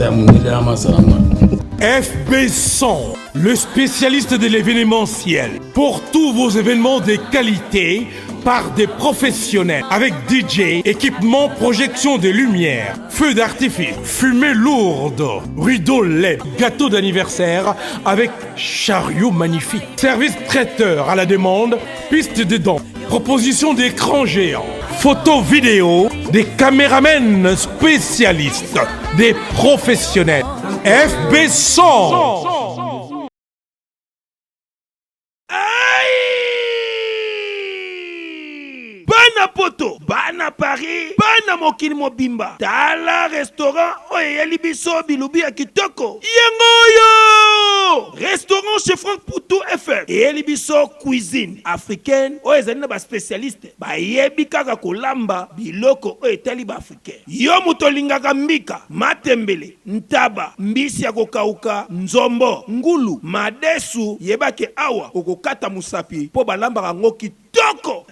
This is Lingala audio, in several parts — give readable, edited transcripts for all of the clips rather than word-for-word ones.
Ya mundele ya masala mwana. FB 100, le spécialiste de l'événementiel. Pour tous vos événements de qualité, par des professionnels avec DJ, équipement, projection de lumière, feu d'artifice, fumée lourde, rideau LED, gâteau d'anniversaire avec chariot magnifique, service traiteur à la demande, piste de danse, proposition d'écran géant, photo vidéo, des caméramens spécialistes, des professionnels. FB 100. Bana poto, bana Paris, bana mokili mobimba, tala restaurant oyo eyeli biso bilubi ya kitoko yango oyo. Restaurant Chez Frank Putu FM eyeli biso cuisine africaine oyo ezali na baspécialiste bayebi kaka kolamba biloko oyo etali baafricain. Yo moto olingaka mbika, matembele, ntaba, mbisi ya kokauka, nzombo, ngulu, madesu, yebake awa okokata mosapi mpo balambaka yango kitoko.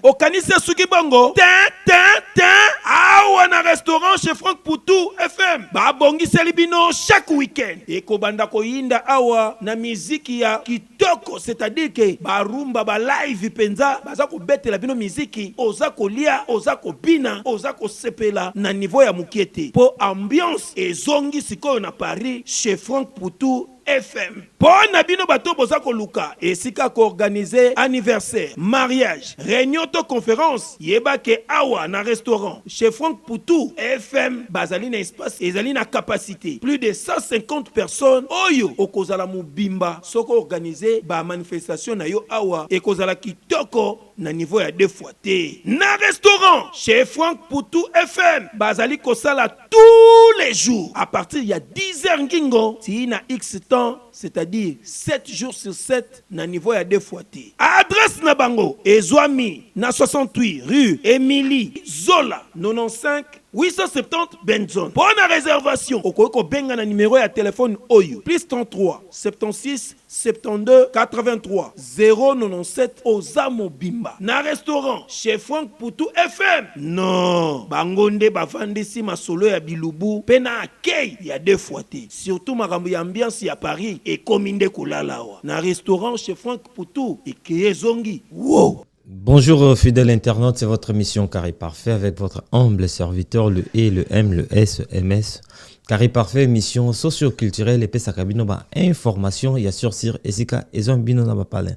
Okanisi esuki bongo te, te, te. Awa na restaurant Chez Frank Putu FM babongiseli bino chaque week-end ekobanda koyinda awa na miziki ya kitoko, c'est-à-dire ke barumba ba live mpenza baza kobetela bino miziki, oza kolia, oza kobina, oza kosepela na niveau ya mokie te, mpo ambiance ezongi sikoyo na Paris Chez Frank Putu FM. Mpo na bino bato boza koluka esika koorganize anniversaire, mariage, réunion to conférence, yebake awa na restaurant Chez Frank Putu FM bazali na espace ezali na capacité plus de 150 personnes oyo okozala mobimba. Soki organize bamanifestation na yo awa, ekozala kitoko na niveau ya deux fois te. Na restaurant Chez Frank Putu FM bazali kosala tous les jours à partir ya 10 heures ngingo ti na x temps, c'est-à-dire 7 jours sur 7 na niveau ya deux fois te. Adresse na bango ezwami na 68 rue Émilie Zola, 95 870 Benzon. Mpo na réservation, okoki kobenga na numéro ya telefone oyo: plus 33 76 72 83 097. Oza mobimba na restaurant Chez Frank Putu FM. Non, bango nde bavandisi masolo ya bilubu mpe na akei ya deux fois te. Surtout makambo ya ambiance ya Paris ekomi nde kolala awa na restaurant Chez Frank Putu, ekeye ezongi wow. Bonjour fidèles internautes, c'est votre émission Carré Parfait avec votre humble serviteur, le E, le M, le S, MS. Carré Parfait, émission socio-culturelle epesaka bino ba information ya sur sur esika ezwa bino na bapalin.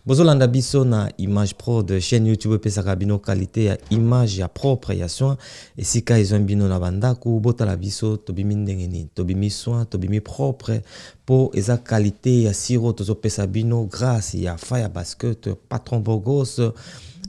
Bozolanda biso na Image Pro de chaîne YouTube epesaka bino qualité ya image ya propre ya soin esika ezwa bino na bandako. Botala biso tobimi ndenge nini, tobimi soin, tobimi propre po eza qualité ya siro tozopesa bino grâce ya Fire Basket, patron Bogos,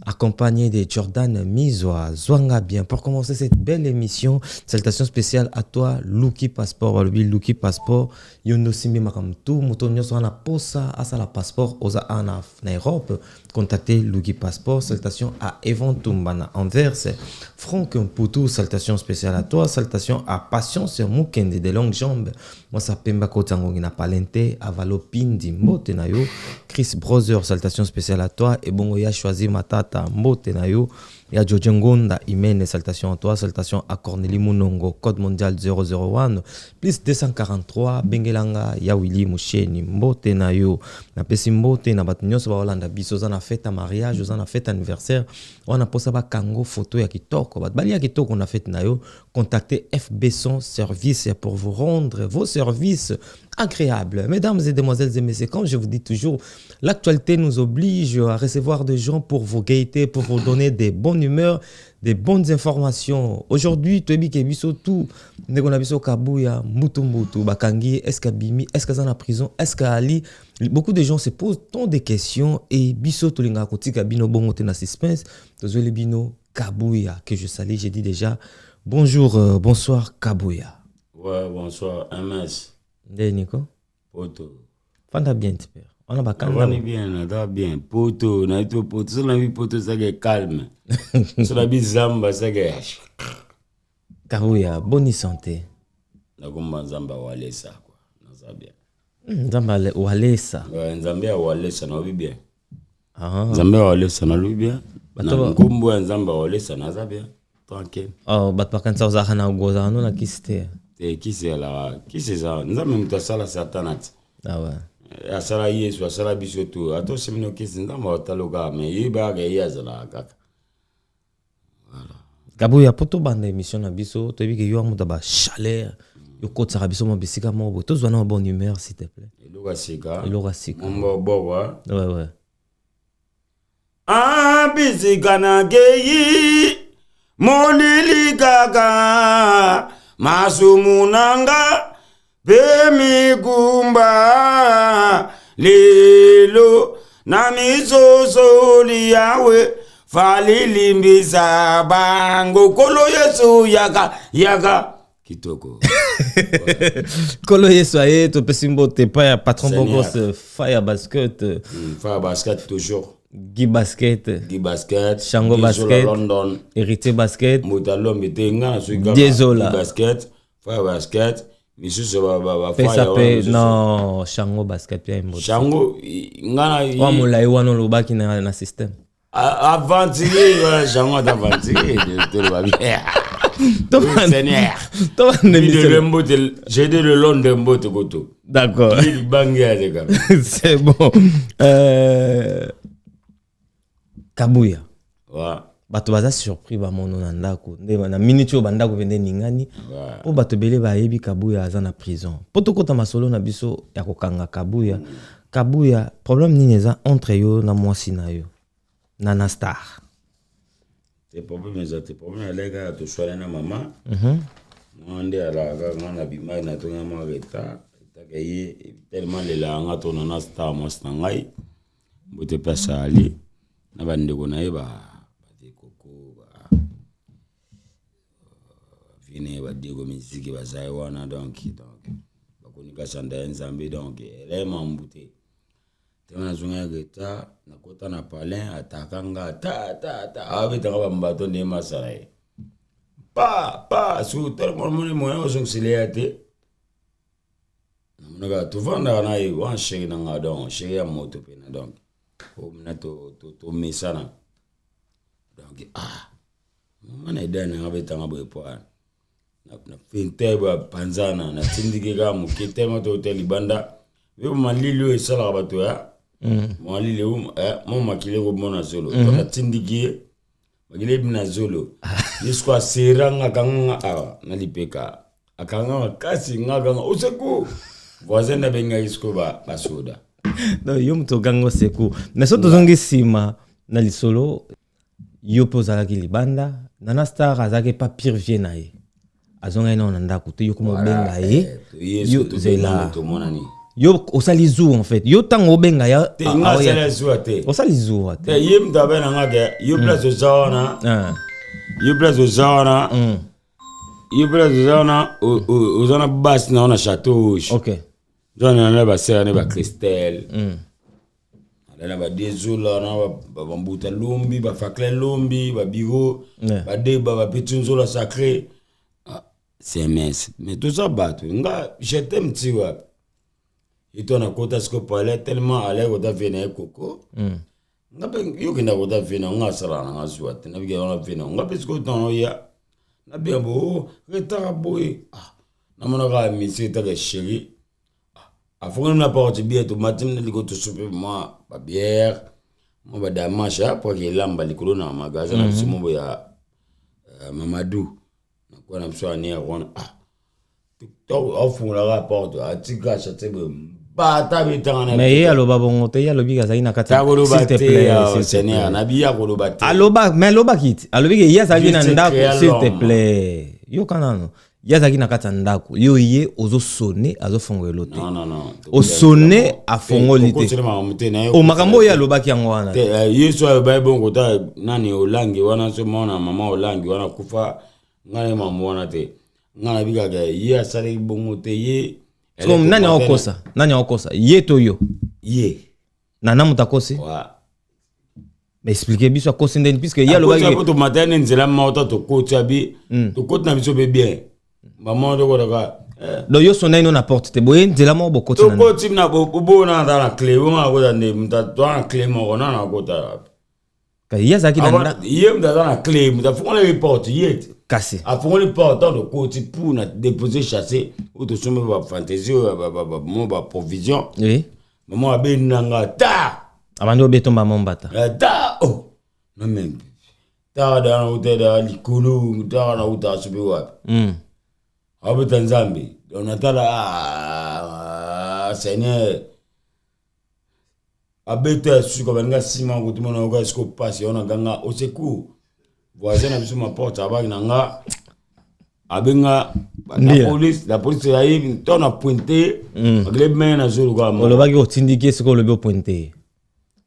accompagné de Jordan Mizoa Zwanga bien. Pour commencer cette belle émission, salutations spéciales à toi, Luki Passeport. Balobi Luki Passeport, yo simbi makambo tu, moto nyonso wana posa asala passeport oza ana na Europe, contactez Luki Passeport. Salutations à Evan Tumbana Anvers, Franck Poutou, salutations spéciales à toi. Salutations à Patience Mukende de longues jambes. Moi ça pemba kotango na palente avalo pindi, mbote na yo. Chris Brother, salutations spéciales à toi. Et bongo ya choisi Matata, mbote na yo. Ya Jojo Ngonda Imene, salutations à toi. Salutations à Cornélie Munongo, code mondial 001 plus 243, Bengelanga ya Willy Musheni, mbote na yo. Napesi mbote na bato nyonso baolanda biso, oza na fête ya mariage, oza na fête anniversaire, wana mposa bakango photo ya kitoko, bato balia kitoko na fête na yo, contactez FB Son Service pour vous rendre vos services agréables. Mesdames et demoiselles et messieurs, comme je vous dis toujours, l'actualité nous oblige à recevoir des gens pour vous gaieté, pour vous donner des bonnes humeurs, des bonnes informations. Aujourd'hui, toyebi ke biso tout ndeko na biso Kabuya Mbutu Mbutu bakangi, est-ce qu'abimi, est-ce qu'aza na prison, est-ce qu'ali? Beaucoup de gens se posent tant de questions et biso tolinga kotika bino bongo te na suspense. Tozweli bino Kabuya que je salue, j'ai dit déjà bonjour, bonsoir Kabuya. Ouais, bonsoir MS. Nde Nico. Poto. Fanda bien ti père. On a bakanda. Avani bien, naza bien. Poto, nayebi to poto. So nayebi poto ezake calme. So nayebi zamba ezake. Kabuya, bonne santé. Nakomba Nzambe awalesa quoi. Naza bien. Nzambe walesa. Ouais, Nzambe awalesa nalobi bien. Ah. Nzambe awalesa nalobi bien. Bato Na nkombo ya Nzambe awalesa naza bien. Tranquille. Oh, bato bakanisa ozalaka na ozalaka no na kisi te. Te, kisi ezalaka, kisi eza Nzambe moto asala Satana ti. Ah ouais. Asala Yesu, asala biso tu. Ata osimbi kisi, Nzambe aotala kaka, mais yebaka ye azalaka kaka. Kabuya, po tobanda émission na biso, toyebi ke yo moto ya bachaleur, yo kotisaka biso mwa bisika moko boye, tozwa na bonne humeur, s'il te plaît. Eloko ya sika. Eloko ya sika. Momba bokwa. Ouais. Bisika nakei, molili kaka, masumu nanga mpe mikumba, lelo na misosoli yawe falilimbisa bango. Kolo Yesu, yaka, yaka, kitoko. Kolo Yesu aye, topesi mbote epai ya patron. Seigneur. Bogos Fire Basket. Fire Basket toujours. Guy Basket. Guy Basket. Shango Guy Zola. Basket. London. Héritier Basket. Moto alombi te, nga na soki kaka Diezola. Guy Basket, Fire Basket, misusu Pesa ba mpe non, Shango Basket mpe mbote. Shango nga na Wa molai wana olobaki na système. Aventurier wana, Shango ata aventurier, toloba bien. Seigneur. Tobanda émission. Mbote, j'ai de le Londres, mbote koto. D'accord. Libange ya teka. C'est bon. Kabuya, bato baza surpris, bamono na ndako nde na minute oyo bandako mpe nde ningani, mpo bato ebele bayebi Kabuya aza na prison. Mpo tokɔta masolo na biso ya kokanga Kabuya, Kabuya, problème nini eza entre yo na mwasi na yo Nana Star? Te, problème eza te. Problème aleki kaka toswani na mama mwa nde alaka kaka. Nga na bimai, natonga mwa retard etaka ye tellement lelaka nga to Nana Star, mwasi na ngai. Mbote mpe asali na bandeko na ye, badekoko, vine, badeko miziki baza ye wana. Donc bakonika sanda ya Nzambe. Donc elai mambu te. Ntango nazongaki retard, nakota na palin, ataka nga ta ta ta, abetaka bambato nde masala ye pa pa. Soki tala moni moyen ozongisela ya te, namonaka tovandaka na ye wana, chéri na nga, donc chéri ya moto pena. Donc omona tomesana. Donc ah, mama na eda nanga betanga boye po na fente boye, apanzana, natindiki kaka moke telema tote libanda. Yo malili oyo esalaka bato ya malili mo makili ekomona zolo to, natindiki ye, makili ebi na zolo. Ye siko aseranga, akanganga awa na lipeka, akanga makasi nga kanga oseku. Voisin nabengaki siko basoda. Donc yo moto oganga oseku, mais so tozongi nsima na lisolo, yo mpe ozalaki libanda, Nana Star azalaki epa pire vie na ye, azongaki nao na ndako te, yo koma obenga ye. Ye yo so zela. Tomonani. Yo osali zuwa en fait, yo ntango obenga ya Te, nga asali zuwa te. Osali zuwa te. Te. Ye moto abe na nga ke yo place oza wana, yo place oza wana, yo place oza wana, oza na basi na yo na Château Rouge. Oza na basera ne bacristel, na badezola na bambuta lumbi, bafakle lumbi, babiro, badeba, bapeti nzola sacré. Ah, CMS, mais toza bato, nga je t'aime ti wapi. Ye to nakota siko palais, tellement alai kota vie na ye koko. Nga mpe yo kenda kota vie na nga, asalaka na nga zuwa te, nabika wana vie na nga mpe. Sikoyo ntango oya nabenga bo, oh, retard boye. Ah, namonaka monsieur etaka chéri afongoli na porte bien, tomati na likolo, tosope mwa babière, mwa badamashe po ake elamba likolo na magasin na biso moko ya Mamadou nakuwa na biso aniere wana. Ah, afungolaka porte, atika achate boye, bata betanga na Mais ye aloba bongo te, ye alobi azalaki na kati ya- Takoloba S'il te te. plaît, Ah, s'il te Seigneur plaît. nabi ya koloba te. Aloba, mais alobaki ti, alobi ke ye azalaki na Dieu ndako. créa S'il te l'homme. plaît, yoka nano, ye azalaki na kati ya ndako, yo ye ozosone, azofongola te. Non, non, non. Osone, afongoli te. Okosele makambo te na ye. O makambo oyo alobaki yango wana. Te, ye so ayobai bongo ta nani olangi wana, so mwana mama olangi wana kufa, ngai na ye mambo wana te. Ngai nabikaka ye asalaki bongo te, ye. So, nani aokosa? Nani aokosa, ye to yo? Ye. Nana moto akosi? Wa. Mais explique biso, akosi ndeni, puisque ye alobaki Po tomata ne nzela moko ta, tokoti abi, tokoti na biso mpe bien, bamoko tokotaka. Donc yo sonai no na porte te, boye nzela moko bokoti na Tokoti na obona aza na clé bongo, akota nde moto toa na clé moko, nana akota. Ye azalaki na Ye moto aza na clé, moto afungolaki porte ye te. Kasi Afongoli porte, ntango tokoti pour na déposer sachet oyo tosombi, bafantaisie oyo, mo baprovision. Mama abendanga ta. Abandi obetomba mombata. Ta, oh non, mais taka da nauta da likolo, taka nauta soki wapi. Abeta Nzambe. Donc natala, ah, Seigneur, abeta ya suka, balinga nsima kutu mona yoka siko pasi yo, naganga au secours. Voisin na biso maporte abaki na nga, abenga la police. La police ayebi to na pointe akele me nazoluka. Olobaki otindiki ye, sikoyo olobi opointe.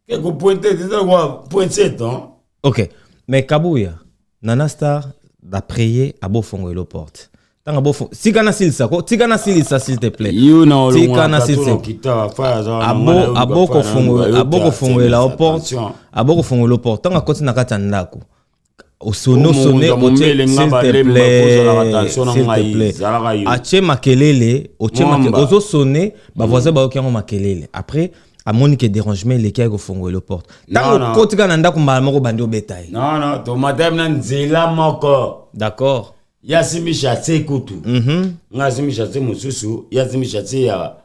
Ye kopointe eza lokola pointe non. Ok, mais Kabuya, Nana Star, d'après ye, abofongolela porte ntango abofo, tika nasilisa ko, tika nasilisa, s'il te plaît. Yo na Tika nasilisa. Abokofongolela o porte, abokofongolela porte ntango akoti na kati ya ndako, osone, osone, otie, s'il te plaît, s'il te plaît, atie makelele, otie makelele, ozosone, bavoisin bayoki yango makelele. Après amoni ke dérangement eleki, ayi kofongolela porte. Ntango okoti kaka na ndako, mbala moko bandi obeta ye. Non, non, tomata na nzela moko. Ye asimbi sachet kutu, nga asimbi sachet mosusu, ye asimbi sachet ya,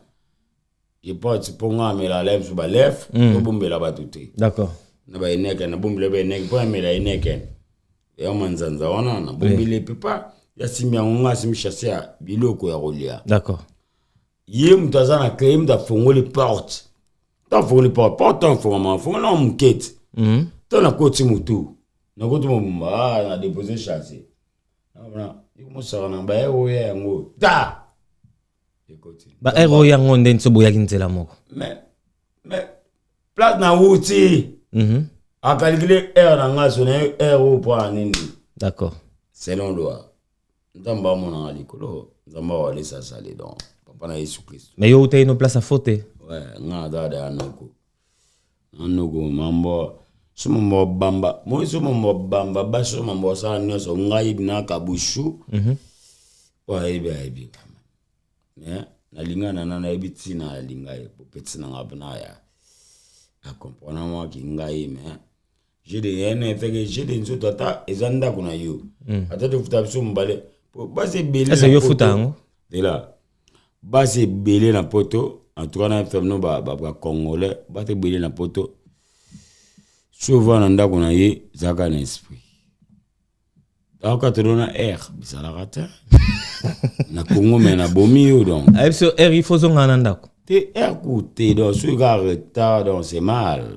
je pense, mpo nga amela ala biso balef, tobombela bato te. Na baeneke, nabombela baeneke mpo amela eneke ya manzanza wana, nabombeli epepa. Ye asimbi yango, nga asimbi sachet ya biloko ya kolia. Ye moto aza na clé, ye moto afongoli porte. To afongoli porte, porte afongama, afongoli na moke ti. To nakoti motu, nakoti mobumba, ah, na dépose sachet mosaka na baye oyo yango ta ekoti. Baere oyo yango nde nso boyaki nzela moko. Mais place na wuti, acalculer heure na nga, so na ye heure oyo mpo na nini. Selon loi, Nzambe amonanga likolo, Nzambe awalisa asali, donc papa na Yesu Kristo. Mais yo utaki no place ya faute. Ouais, nga aza da noko na noko, mambo so, mambo bamba moi, so mambo bamba baso, mambo asala nyonso ngai na Kabushu. Oyo ayebi, ayebi quand même, mais nalinga nana, nayebi ntina alinga ye po peti nanga mpena ya acomprendre mwaki ngai. Mais j'ai de un effet que j'ai de nzoto, ata eza ndako na yo, ata tofuta biso mobale po basi ebele. Ese yo futa yango? Ela basi ebele na poto, en tout cas na fm no, bacongolais, basi ebele na poto, souvent na ndako na ye ezalaka na esprit aoka tolo na air bizalaka te na Congo, mais nabomi yo donc. Ayebi so air, il faut ozonga na ndako. Te, air ku te, donc soki kaka retard, donc c'est mal.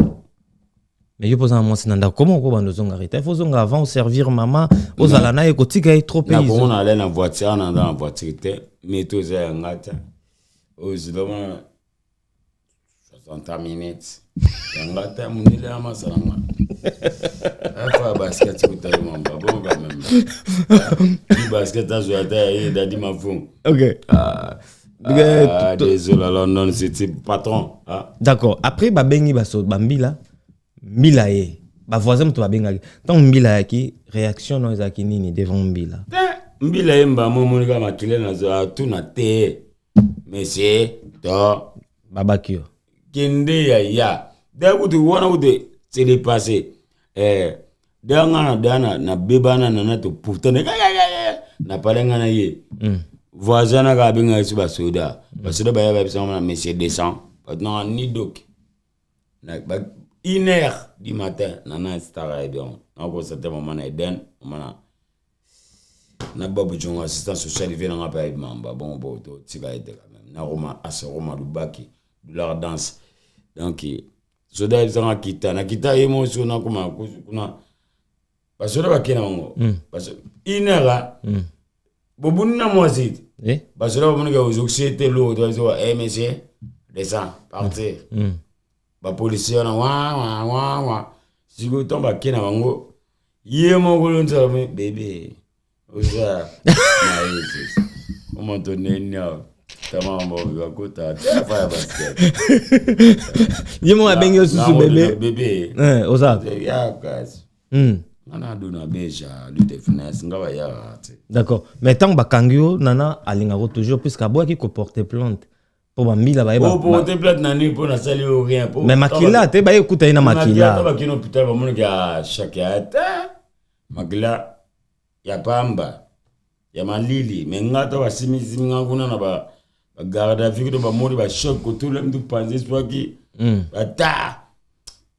Mais yo mpo oza na mwasi na ndako, comment okobanda ozonga retard? Il faut ozonga avant, oservir mama, ozala na ye, kotika ye trop. Na Congo na ale na voiture wana, naza na voiture te, mais to eza ya nga te, oyo vraiment 60 minutes yanga te, mondele ya masala nga afa ya basket kutali mamba bon, quand même di basket azwa ata ya ye dadi mafu. Ah, ah, désolé, London City patron, ah. D'accord. Après babengi baso bambila, mbila ye, bavoisin moto babengaki. Ntango mbila ayaki, réaction no ezalaki nini devant mbila? Te, mbila ye mbama omoni kaka makile nazwa atuna te, monsieur to. Babaki yo. Kende ya ya da kutu wana kutu c'est le passé. Da nga na da na nabebana nana to pourtant na pale nga na ye. Voisin naka abenga biso basoda, basoda baya, bayebisa nga na monsieur descend, bato nanga ni doki na 1h du matin. Nana star ayebi yango, nakosate mama na Eden, mama na Bob Jongo, assistant social vie nanga mpe ayebi mamba bongo bo totika ye te quand même na Roma ase Roma Lubaki dollar danse. Donc soda ayebisanga kita, nakita ye mo so nakoma kuna, basoda bakei na bango. 1h bobuni na mwasi te. Basoda bamoniki ozokisi ye te, loko to eh, monsieur descend, partir. Bapolisier wana wa wa wa wa, sikoyo ntango bakei na bango, ye moko lonzala me bebe oza na ye omoto neni awa tamambo bakota te afa ya basket. Ye moko abengi yo susu bebe? Bebe. Oza ya kasi. Nga na dona beja lutte finance nga bayaka te. D'accord, mais ntango bakangi yo, nana alingako toujours, puisque aboyaki koporter plainte mpo bambila bayeba. Oporte plainte na nini? Mpo nasali yo rien po. Mais makila te, baye ekuta ye na makila. Bakino hôpital, bamonaki ya chake ya te makila. Ya pamba, ya malili. Me nga ata basimisimi nga kuna na ba garde à vue, to bamoni bachoc kotula mtu panzi eswaki. Bata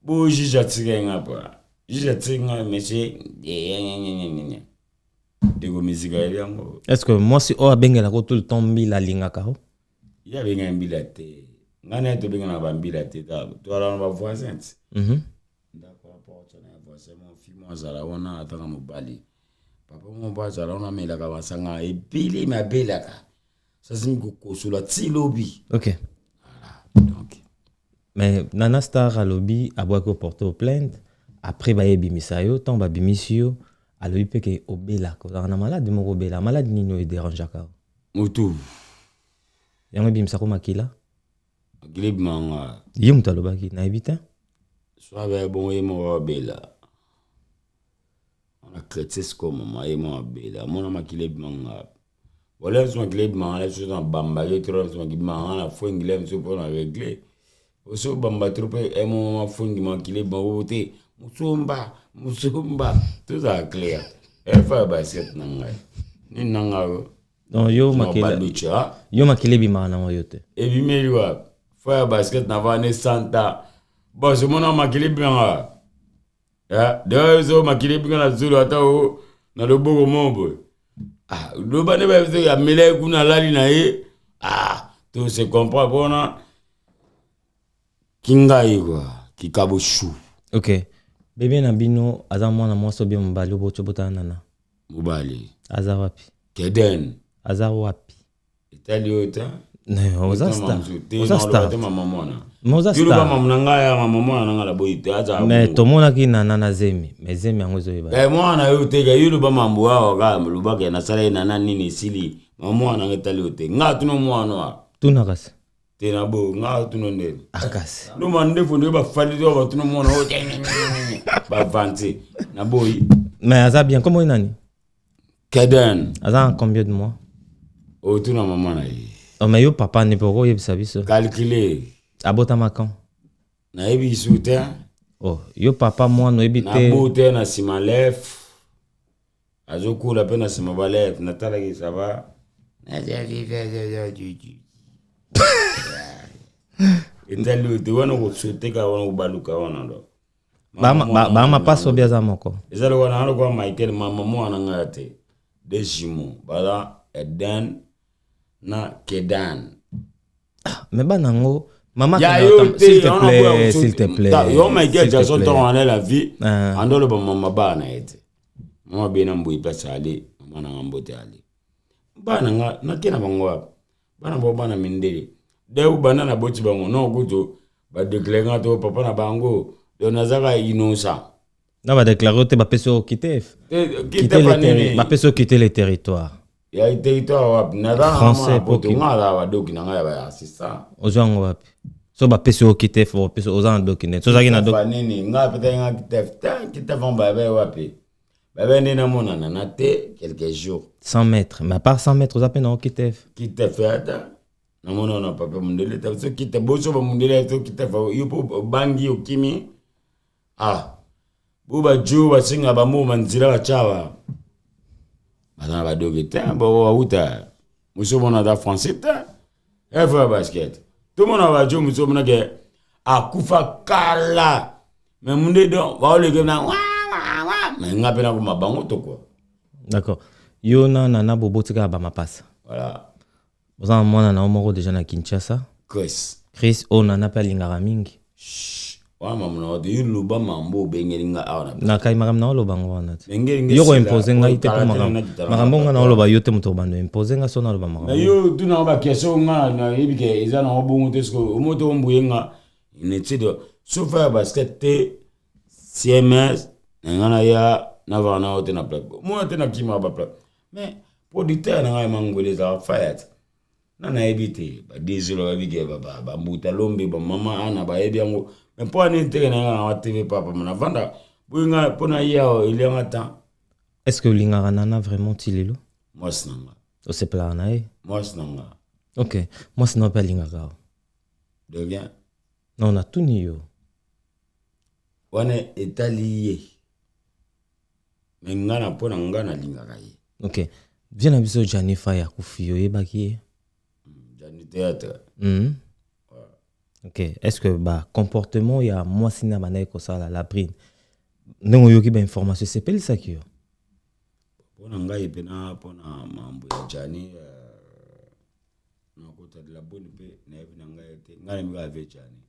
bo juge atika nga pa juge atika nga, monsieur ndeko misika yeli yango. Est ce que mwasi oyo abengelaka tout le temps mbila alingaka o? Ye abengaki mbila te. Ngai na ye tobengana bambila te, toala na bavoisin ti. Ndako ya porte na ya voisin mo fi mo azala wana, atanga mobali papa mo mpo azala wana, amelaka masanga ebele, me abelaka sasimi kokosola ti lobi. Donc Mais Nana Star alobi abwaki oporte au plainte après bayebimisa yo. Ntango babimisi yo, alobi mpe ke obelaka, ozalaka na maladi moko, obela maladi nini oyo edérangeaka yo? Motu. Yango ebimisako makila. Makila ebimanga? Ye moto alobaki, nayebi te. So abe bongo, ye moko abela wana chrétien. Sikoyo mama, ye moko abela, amona makila ebimanga wala biso, makila ebimanga na biso na bambaki trop biso, makila ebimanga na fwengile biso mpo na régler oso bamba trop mpe emoma mafwengi, makila ebimanga te. Musomba, musomba, tozala clair, efa ya basket na ngai nini na ngai. Donc yo makila balucha. Yo makila ebimaka nango yo te? Ebimeli wapi? Fa ya basket na vane santa bos, omona makila ebimanga d'ailleurs so makila ebinga na zolo, ata o na loboko mo boye. Ah, loba nde bayebi amela ye kuna, alali na ye. Ah, to se comprend mpona kingai kua kikabo shu. Ok, bebe na bino aza mwana mwasi obie mobali oboti obotana nana? Mobali. Aza wapi? Keden. Aza wapi? Etali oyo te. Oza star, oza star. Te, mama mwana. Mais oza yoloba star. Mama na ngai ya mama mwana na ngai naboyi te, aza. Mais tomonaki nana na zemi, mais zemi yango ezoyeba. Eh, mwana yo te, ka yo loba mambo awa kaka, lobaka nasala ye nana nini, esili. Mama mwana na ngai etali yo te. Ngai atuna mwana wa Tuna kasi. Te, na bo ngai atuna ndeni? Akasi. Loma ndefu nde bafandi to batuna mwana oyo te, bavanti na boyi. Mais aza bien? Kombo nani? Keden. Aza na combien de mois? Otuna mama na ye. Oh, mais yo papa ne mpe okoyebisa biso. Calcule. Abotama quand? Nayebi lisu te. Oh, yo papa mwana oyebi te? Nabu te, na nsima lef azokula mpe na nsima balef natalaki, ça va. Etali oyo te, wana kosoteka, wana kobaluka wana do. Bamapaso obi aza moko? Eza lokola na lokola Michael, mama mwana ngai te, deux jumeaux baza, Eden na Kedan. Mais bana yango mama Ya akendaka yo te, s'il te wana plaît, boya s'il te plaît, yo Michael s'il te Jackson plaît. ntango wana la vie. Ah. Andoloba mama bana ye te, mama bena mbui place ale, mama nanga mbote ale, bana nga nake na bango wapi? Bana bao bana mindele de banda na boti bango non kutu badéclare nga to papa na bango, donc nazaka innocent. Na badéclare yo te, bapesi yo quitter. Te, quitter pa le terri- nini? Bapesi yo quitter le territoire. Ya territoire wapi? Naza Français, na poto. po Nga aza badoki na ngai ya baassistant. Ozwa yango wapi? So bapesi yo quitter, fo bapesi oza na doki nde so ozalaki na doki. Fa nini? Nga peut-être nga kitef te, kitef ngo babe wapi? Babe nde namonana na te quelques jours. 100 mètres, mais à part 100 mètres oza mpe na okitef. Kitef ata namona na papa mondele te, so kitef boso bamondele so kitef yo mpo obangi okimi. Ah, bo bajo basenga bamo banzela batyawa baza na badoki te, bo bauta mosu omona aza français te, efo ya basket tomona bajo mosu omona ke akufa kala, mais munde donc baoleke na wa wa wa, mais nga mpe nakoma bango to quoi. D'accord, yo na nana bobotikaka bamapasa. Voilà. Oza na mwana na yo moko déjà na Kinshasa? Chris. Chris oyo nana mpe alingaka mingi. Wana mamu na yo loba mambo obengeli nga awa na Nakai makambo na oloba ngo wana te. Bengeli Yo nge koimpose sila, ngai te oyo mpo kala te makambo na makambo nga na oloba, yo te moto obanda impose nga so naloba na makambo. Yo tunanga baquestion nga nayebi ke eza nango bongo te. Soki omoto ombuye nga inutile, sofa ya basket te, CMS na nga na ya navaka na yo te na plaque mona te, nakimaka baplaque, mais producteur na ngai mangwele ezalaka fayat na nayebi te, badesolo bayebi ke bambuta lombe bamama ana bayebi yango, mais mpo anini teke na nga na TV papa navanda boye nga mpo na ye awa elianga temps. Est ce que olingaka nana vraiment ti lelo? Mwasi na nga. Osepelaka na ye? Mwasi na nga. Ok, mwasi na yo mpe alingaka yo? De bien. Non, natuni yo. Wana etali ye. Mais nga na mpo na nga nalingaka ye. Ok, vie na biso Jani Fay akufi, oyebaki ye? Jani théâtre. Ok, est ce que bacomportement ya mwasi na bandaki kosala Labrine, ndenge oyoki bainformation, esepelisaki yo? Mpo na ngai mpena, mpona mambo ya Jani, nakotadela boni mpe nayebi na ngai te. Ngai nayebi kaka ve Jani.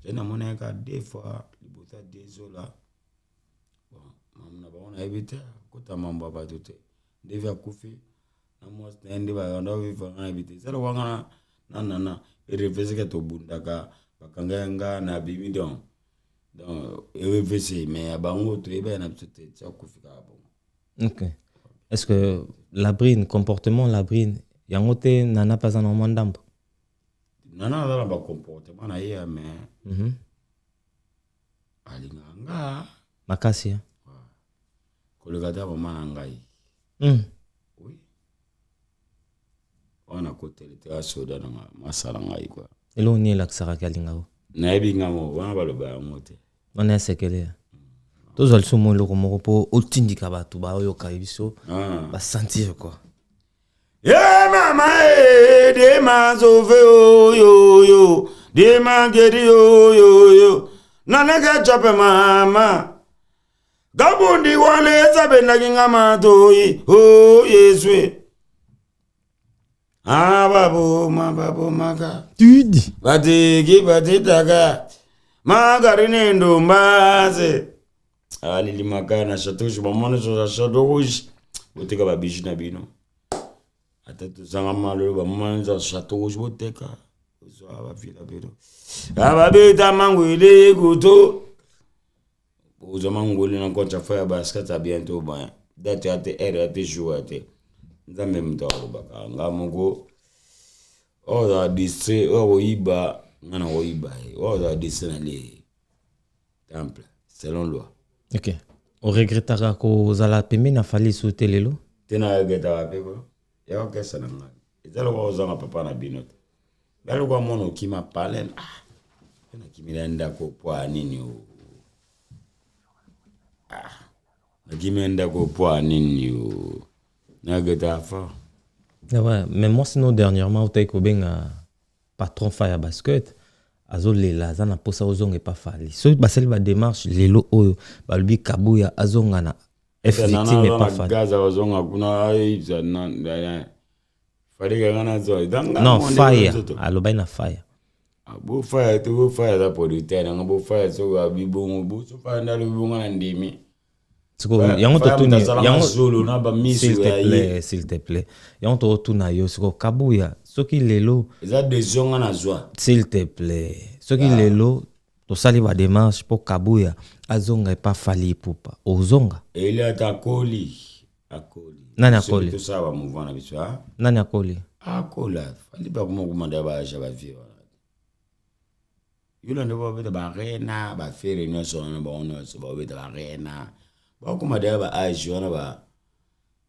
Jani namonaki kaka deux fois liboso ya Dezola. Bon, mambo na bango nayebi te, kota mambo ya bato te. Ndevi akufi na mwasi na ye nde banda vivre, ngai nayebi te. Eza lokwa nga na nana ereveseke, tobundaka, bakanga ya nga na bimi. Donc erevese, mais ya bango toyebaki na biso te, ti akufi kaka bongo. Ok, est ce que Labrine, comportement Labrine yango te, Nana mpe aza na mwa ndambo? Nana aza na bacomportement na ye, mais alingaka nga. Makasi, eh? Koleka ta mama na ngai. Oui, wana kotele te, asoda na nga, masala ngai kua. Eloko nini elakisaka alingako? Nayebi nga moko, wana baloba yango te. Wana ya sekele. Tozwa lisusu mwa eloko moko mpo otindika bato baoyoka biso basentir quoi. Ye mama e de ma sauvé yo yo yo de ma guéri yo yo yo nana ka chape mama gabundi wale zabendaki nga matoi o Yesu ababoma babomaka. Tudi. Batiki batitaka magari nendombaze alilimaka na Chateau Rouge. Bamona nyonso ya Chateau Rouge, boteka babiju na bino. Ata tozanga malolo, bamama nyonso ya Chateau Rouge, boteka, ozwa bavila bino. Ababeta mangwele kuto, ozwa mangwele na compte ya Faya Basket. A bientôt. Bon, date ya te, heure ya te, jour ya te, Nzambe moto alobaka. Nga moko oyo ozala distrait, oyo akoyiba nga na koyiba ye, oyo ozala distrait na lie temple selon loi. Ok, oregretaka kozala pembeni na Fally su te lelo? Te, na regretaka mpe ko ya kokesa na ngai. Eza lokola ozanga papa na bino te. Nga lokola mwana okima palin, ah, mpe nakimela ndako po ya nini o? Ah, nakimela ndako po ya nini o? Na regretaka fort. Ah ouais, mais moi sinon, dernièrement otaki kobenga patron Faya Basket, azolela, aza na mposa ozonga epa Fally. Soki basali badémarche lelo oyo, balobi Kabuya azonga na F Victime epa Fally. Gaza kozonga kuna, ayebisa Fally kaka nazwa. Non, Faya alobaki na Faya. Bofaya te, bofaya aza producteur nanga. Bofaya soki abi bongo, boso Faya nde alobi bongo na ndimi. Sikoyo yango totuni yango. Zolo na bamiso. S'il te plaît, s'il te plaît, yango totuna yo sikoyo, Kabuya, soki lelo Eza décision nga nazwa. S'il te plaît, soki lelo tosali badémarche mpo Kabuya azonga epa Fally Ipupa, ozonga? Eli ata akoli, akoli. Nani akoli? Tosala bamouvement na biso, ah. Nani akoli? Akola, Fally bakoma komanda baage bavie wana. Yo nde babeta barena, bafere nyonso wana, bango nyonso babeta barena, bakoma deya ba age wana, ba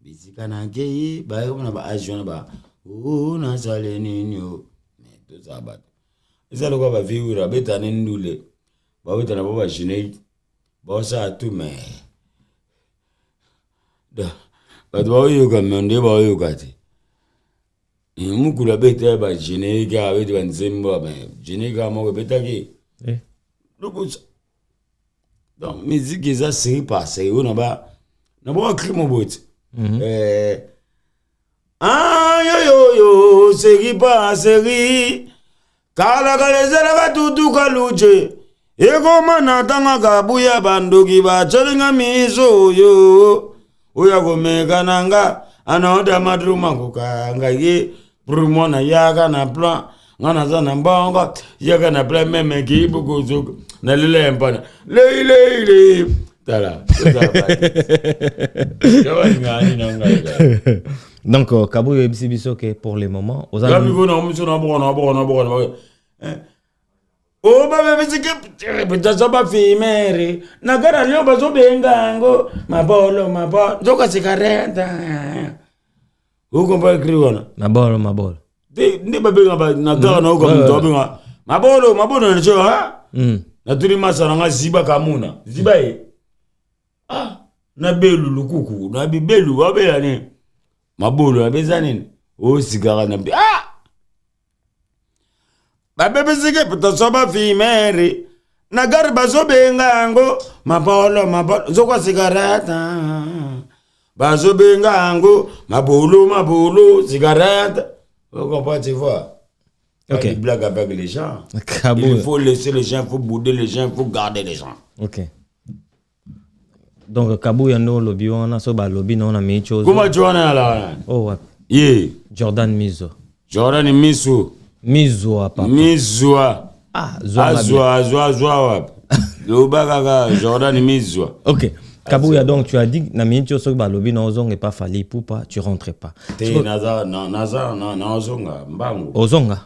bisika na nkei, bayekoma na ba age wana, ba o nasale nini o. Mais tozala bato, eza lokola baviwira babeta ne ndule, babeta na bo bagénérique, baosala tout, mais bato baoyoka, me nde baoyoka te. Mokulu abeta bagénérique, abeti banzembo, générique moko ebetaki. Donc musique eza série par série. Oyo na ba na ba crime boye te. Ah, yoyoyo, série par série. Kala kala ezalaka tutuka luje, ekoma na ntangaka buya, bandoki batyalinga miso oyo oyo akomeka na nga anaoda madruma kokanga ye. Pour mwana yaka na plan, nga naza na mbongo, yaka na plan meme kibukuzuka nalela ya mpana leilei. Tala. Balingani na ngai. Donc Kabuya oyebisi biso ke pour le moment oza na miso na boko na boko na boko na o babebisike taza bafimere na gara lio, bazobenga yango mabolo mabolo, nzoka sikareta okompa cri wana. Mabolo mabolo. Te, nde babenga na gara, nayoka moto abenga mabolo mabolo na tio. Natuni masa na nga, ziba kamuna ziba ye, ah. Na belu lukuku na bibelu babela nini mabolo abeza nini osigara na ah babebisiki potoso bafimere na gari bazobenga yango mabolo mabolo zokwa sigareta bazobenga yango mabolo mabolo sigareta. Vous comprenez, tu vois? Ok. Pas de blague avec les gens. Kabou. Il faut laisser les gens, il faut bouder les gens, il faut garder les gens. Ok, donc Kabuya nde olobi wana, so balobi na ona miichi. Kuma Joana la. Oh, wapi? Ye. Jordan Mizo. Jordan Miso. Mizo papa. Mizwa. Ah, zwa. Azwa, azwa, azwa wapi? Loba kaka Jordan Mizwa. Ok. Kabuya, donc tu as dit na miniti oyo soki balobi na ozonga epa Fally Ipupa, tu rentres pas. Te, naza naza nazonga mbangu. Ozonga.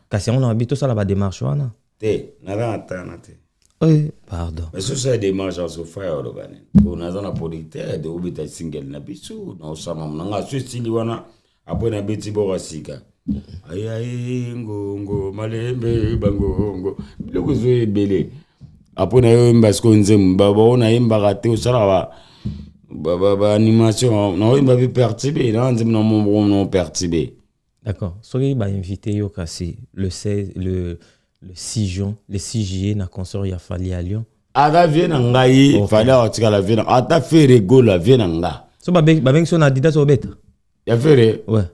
Kasi yango na babi tosala badémarche wana. Te, naza na tana te. Eh, pardon. Mais soso ya démarche azofa ya oloba nini? Po naza na producteur de obeta single na biso na osama na nga so esili wana, apres nabeti boko ya sika. Ayaye ngongo malembe bangongo biloko ezo ebele. Apres nayoyemba sikoyo nzembo bao nayembaka te, osalaka baanimation, naoyemba mpe perturbe na nzembo na moko no perturbe. D'accord. Soki bainvité yo kasi le 16, le 6 juin, le 6 juillet na concert ya Fally à Lyon? Ata vie na ngai. Fally akotikala vie na ata Ferre Gola vie na nga. So babengi so na Adidas, obeta? Ya Ferre? Ouais.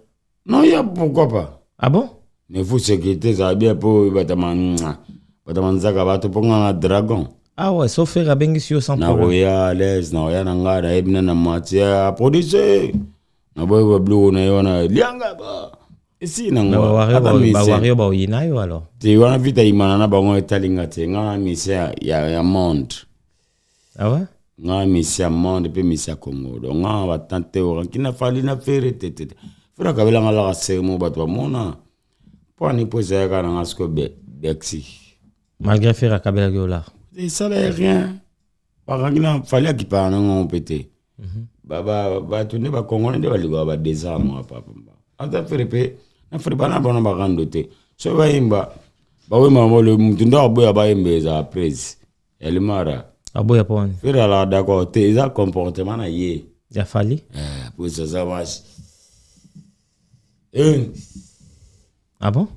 Non, ya pourquoi pas. Ah bon? Mais faut sécurité ezala bien mpo batama nzaka bato mpo nga na dragon. Ah ouais, so Ferre abengisi yo sans problème? Nakoya à l'aise, nakoya na ngai, nayebi na na moitié producer, naboyi babiloko na ye wana lianga ba esi nango. Bawario baoyina yo alors. Te, wana vita imana na bango etalinga te. Nga na musicien ya monde. Ah ouais? Nga na musicien ya monde mpe musicien ya Congo. Donc nga na batante oranki na Fally na Ferre te te te. Ferre akabelanga laka sermo, bato bamona mpo ani mpo ezalaka na nga sikoyo bexi. Malgré Ferre akabelaki yo lar? Esala ye rien, bakangi na Fally akipaka nango mpe te. Bato nde bakongole nde balingaka badésarme wa papa. Ata Ferre mpe na Ferre bana bana bakando te. Soki bayemba, bakoyemba molo mutu nde aboya bayemba, ezala prise ya limara. Aboya mpo wani? Ferre alaka d'accord te, eza comportement na ye. Ya Fally? Po aza mwasi. Ah bon?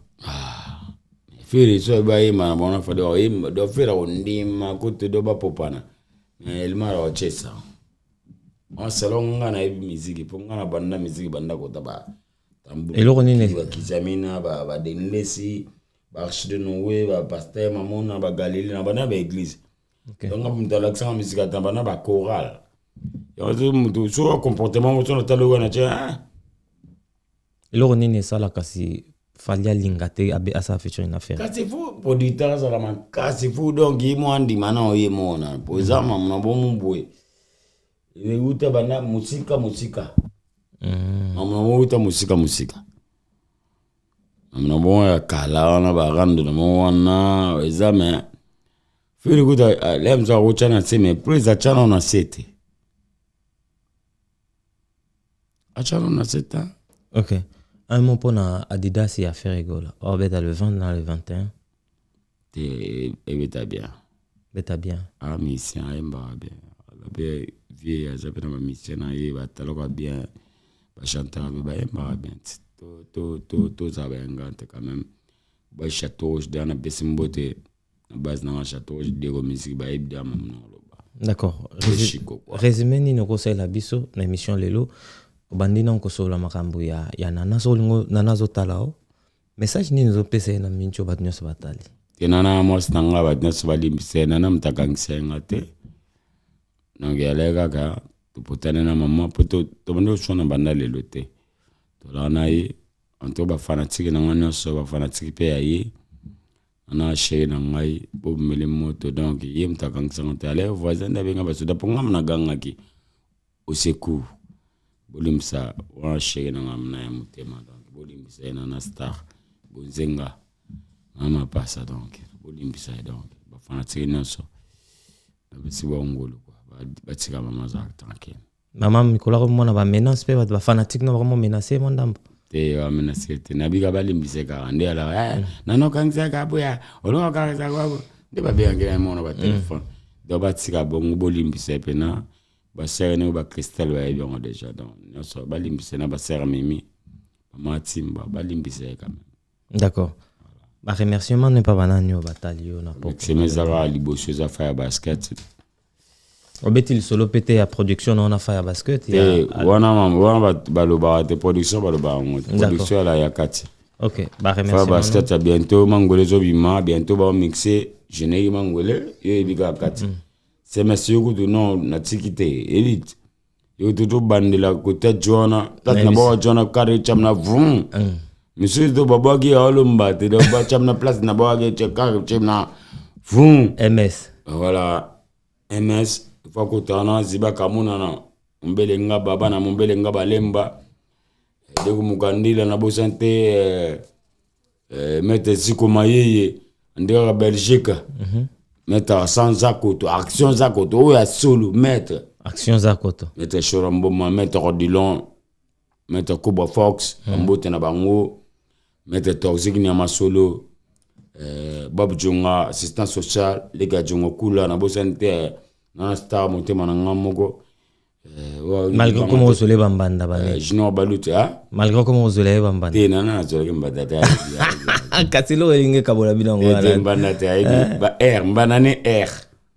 Ferre so bayemba na bango na Fally, bakoyemba do Ferre akondima kutu do bapopana, mais elimara ochesa selon nga. Nayebi miziki mpo nga na banda miziki banda kota ba Eloko nini? Bakizamina, badenlesi, baarche de Noé, bapaster Mamona, bagalile na banda baeglise. Donc nga moto alakisanga miziki ata banda bachoral yango moto so comportement mo so natali wana tie. Eloko nini esala kasi Fally alinga te abe asala featuring na Ferre? Kasi faut producteur azala makasi, faut donc ye mo andima na oye mona po eza mamu na bomu boye euta banda mosika mosika. Mamu na mo euta mosika mosika, mamu na bongo ya kala wana barando na mo wana eza. Mais Ferre kuta le mosu akotya na se, mais prise atya nano na se te, atya nano na se te. Ok, un mot mpona Adidas ya Ferre Gola obeta le 20 na le 21. Te, ebeta bien. Beta bien. Aza musicien, ayembaka bien, aza mpe vie, aza mpe na bamusicien na ye batalaka bien, bachantaka mpe bayembaka bien. Tozala bayenga te quand même. Ba Château Rouge da napesi mbote na base nanga Château Rouge, Dego Musique, bayebi da mamu na oloba. D'accord. Chico, quoi. Résumé nini okosalela biso na émission lelo? Obandi na kosolola makambo ya Nana. So olingo Nana azotala o, message nini ozopesa ye na minti oyo bato nyonso batali? Te, Nana mwasi na nga, bato nyonso balimbisa ye. Nana moto akangisa ye nga te, donc yalaki kaka topotani na mama mpo tobandi koswana banda lelo te. Tolaka na ye anto bafanatike na nga nyonso, bafanatike mpe ya ye na chéri na ngai bomeli moto. Donc ye moto akangisanga te, ale voisin nde abenga basoda mpo nga nagangaki au secours. Bolimbisa wana chéri na nga na ya motema, donc bolimbisa ye. Nana Star Bonzenga na mapasa, donc bolimbisa ye. Donc bafanatike nyonso napesi bangolu kua, batika mama azala tranquille. Mama mikolo akomona bamenace mpe bato bafanatike no bakomomenace mwa ndambo. Te, bamenace te, nabika balimbisa kaka nde alaka nanokangisaka boya olongokangisaka nde babengaki na mona batelefone. Donc batika bongo, bolimbisa ye mpena. Basere ndenge bacristal bayebi yango déjà. Donc nyonso balimbisa na basere mimi, mama Timba, balimbisa ye quand même. D'accord, baremerciement ne pa banani oyo batali yo na poko? Remerciement ezaka liboso, eza fa ya basket. Obeti lisolo mpe te ya production na wana fa ya basket? Te. Wana wana balobaka te, production balobaka yango te. Production ala ya kati. Ok. Fa Baremerciement? Basket ya bientôt, mangwele ezobima bientôt, baomixe générique mangwele, yo yebi kaka kati. Semestre yo kutu non, natiki te élite yo kutu tobandela kota jwana place na bawa jwana kare cham na vum misusu to babwaki ya olomba te, donc bacham na place na bawaki kare cham na vum. MS. Voilà, MS fa kotana ziba kamonana mombele nga baba na mombele nga balemba ndeko mokandila na bosani te, maître Ziko Mayeye ndekaka Belgique, maître Arsène Zakoto, Action Zakoto oyo ya solo maître. Action Zakoto. Maître Shora Mboma, maître Rodilon, maître Cobra Fox, bambote na bango, maître Toxique Nyama Solo, Bob Jonga, assistant social Leka Jonga Kula, na bosani te na star motema na nga moko. Malgré comment ozole bambanda bane. Junior Baluti, ah. Malgré comment ozole ye bambanda. Te, nana nazolaki mbanda te. Kasi eloko elingi ekabola bino yango te wana. Mbanda te, ayebi ba r mbanda ne r.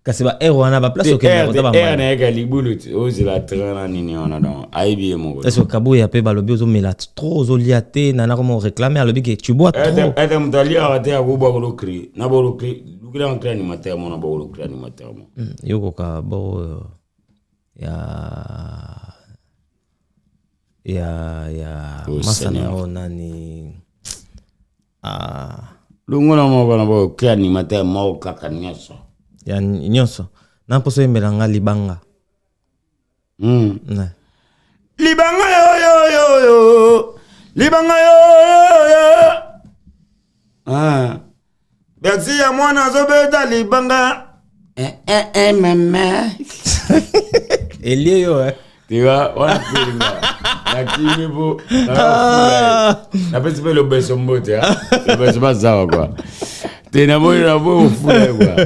Kasi ba aire wana, baplace okende kota R. bambanda. Nayeka libulu te, ozela train na nini wana, donc ayebi ye moko. Est ce que kaboya mpe balobi ozomela trop, ozolia te? Nana koma oréclame, alobi ke tu bois trop. Ete moto aliaka te, akobwa kolokri na bolokri lukila cri animateur mo na bokolokri animateur mo. Yo koka bo oyo ya Oh, masa na Seigneur. yo nani, ah, Longola moko na bokri animateur moko kaka nyonso. Ya nyonso na mposo oyembela nga libanga. Ne. Libanga yoyoyoyo, libanga yoyoyo, ah. Berti ya mwana azobeta libanga. Eh, eh, eh, meme. Elie yo, eh. Tika wana felinga nakimi po napesi mpe lobeso mbote, ah. Lobeso bazawa kua te, namoni nabo ofula ye kua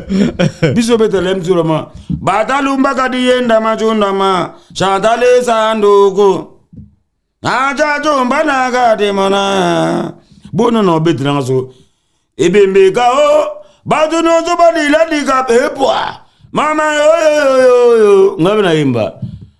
biso mpe tolemi tuloma batalumbaka diyenda macundama Chantal sanduku acatumbanaka temona bono na obetelanga so ebembeka o bato nyonso badiladika epwa mama yoyoyoyo ngabe nayimba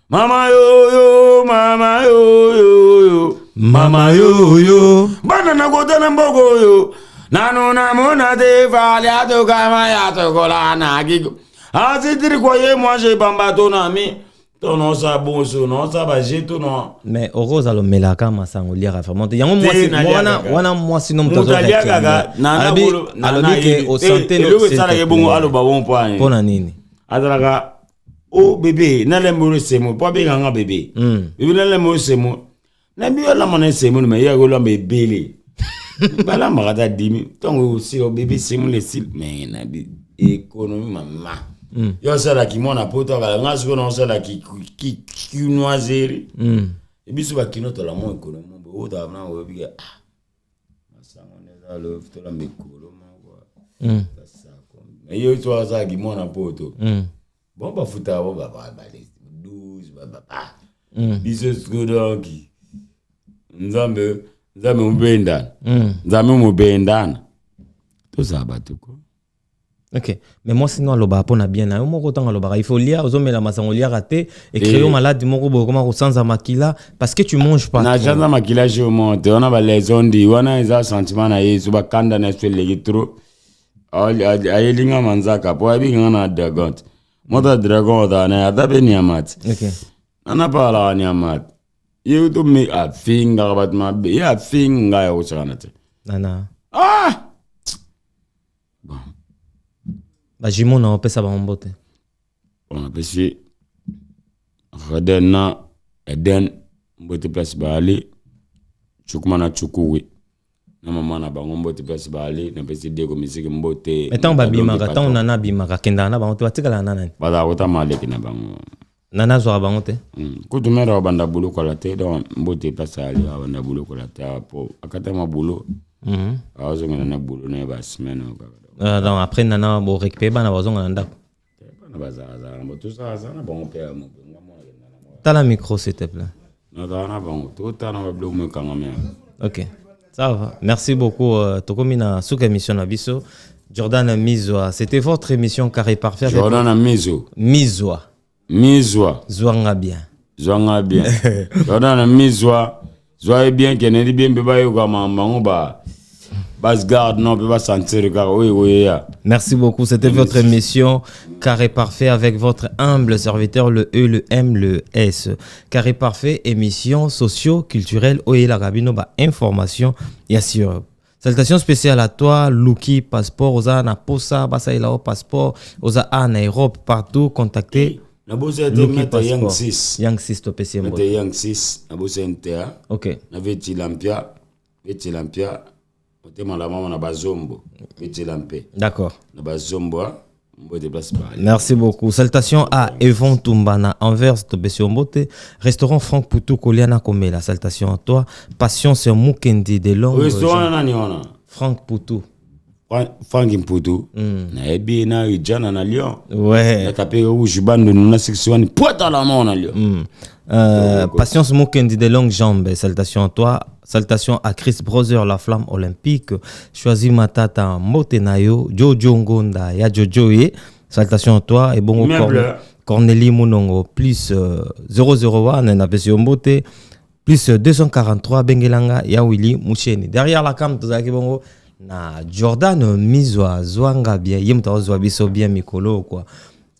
mama yoyo, mama yoyoyo. Mama yoyo. Bana nakota na mboka oyo nanu namona te fali atokama ya tokola na kiko asitiri kwa ye mwashe bamba to na mi to nosa bonso nosa baje to no. Mais okozala omelaka masango, oliaka vraiment te yango. Te, Mwasi naliaka wana kaka. wana mwasi no moto Moto aliakaka alobi ke osante. Eloko esalaka bongo, aloba bongo mpo ani? Mpo na nini? Azalaka o bébé nalemba oyo semo mpo abenganga bébé. Bébé nalemba oyo semo nayebi olamba na semo me ye akolamba ebele, balambaka ata dimi ntongo osila bébé semo lesile me nabi économie mama. Yo osalaki mwana poto akala nga sikoyo na osalaki kinoiserie. Ebiso bakino tola mo économie boye otala na oyebi ah masango nde eza tolamba ekolo moko. Me yo to azalaki mwana poto. Bon, bafutaka bo baba 12 bababa. Biso sikoyo donc Nzambe, Nzambe mobendana. Nzambe mobendana, tozala bato ko. Ok, mais mwasi no alobaka mpo na bien na yo moko. Ntango alobaka il faut lia, ozomela masango, oliaka te, ecrée yo maladi moko boye, okoma kosanza makila parce que tu manges pas Na trop. chanza makila jour moko te. Wana baleson di wana eza sentiment na ye so bakanda na so eleki trop. Ayelinga manzaka po ayebinga na dragon te, moto ya dragon ozala na ye ata mpe nyama te. Nana mpe alaka nyama te, ye to me afingaka bato mabe, ye afinga ya kosakana te. Nana. Ah! Bajumeau na opesa bango mbote. Bon, napesi Reden na Eden mbote place baali, Cukuma na Cukuwi na mama na bango mbote place baali. Napesi Diego Misiki mbote. Mais ntango babimaka, ntango Nana abimaka, akendaka na bango te? Batikalaka na nani? Bazala kota maleki na bango. Nana azwaka bango te? Kutu mare abanda bulo kola te, donc mbote place ali, abanda bulo kola te awa po akatama bulo. Azongela na bulo na ye basemaine oyo kaka. Donc après Nana borécupéré bana, bazonga na ndako? Bana bazalazala bo tozalazala na bango mpe ya mobe nga monaka. Tala micro, s'il te plaît. Nazala na bango, totala na babiloko mo ekangami. Ok, ça va, merci beaucoup. Tokomi na suka émission na biso. Jordan Mizwa, c'était votre émission Carré Parfait avec Jordan Mizo. Mizwa. Mizwa. Zwanga bien. Zwanga bien. Jordan Mizwa, zwa ye bien, keneli bien mpe bayoka bango ba basgarde non mpe basentir kaka oyo ekoyeya. Merci beaucoup. C'était votre émission Carré Parfait avec votre humble serviteur, le E, le M, le S. Carré Parfait, émission socio-culturelle, oyelaka bino ba information, bien sûr. Salutations spéciales à toi, Luki Passeport, oza na posa, basalela yo passeport, oza en Europe, partout, contactez. Nabosa ete Luki maître Yang Passeport. 6. Yang 6, topesi ye Maître mbote. Yang 6, nabosa nta. Na vetila mpia, vetila mpia motema la mama na bazombo, vetila mpe. Na bazombo, ah, mbote place bale. Merci beaucoup. Salutations à Evon Tumbana, Anvers topesi yo mbote. Restaurant Franck Poutou, Koliana Komela. Salutations à toi. Patience Mukendi de Londres. Restaurant nani wana? Franck Poutou. Frank Mputu. Nayebi na Ijana na Lyon. Natape rouge bando na 61 poita la mort na Lyon. Patience Mukendi de longues jambes. Salutations à toi. Salutations à Chris Brother, la flamme olympique. Choisi Matata Motenayo, Jojo Ngonda, ya Jojo ye. Salutations à toi. Et bon, Immeuble. Cornélie Munongo, plus 001, na pesi yo mbote, plus 243, Bengelanga, ya Willy Moucheni. Derrière la cam, tozalaki bongo na Jordan Mizwa, Zwanga bien, ye moto azwa biso bien mikolo, quoi.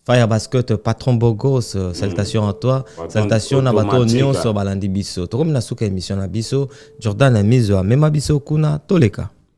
Fire Basket, patron Bogos, salutations à toi. Patron Salutations na bato automatique. nyonso balandi biso. Tokomi na suka émission na biso. Jordan Mizwa, mema biso kuna toleka.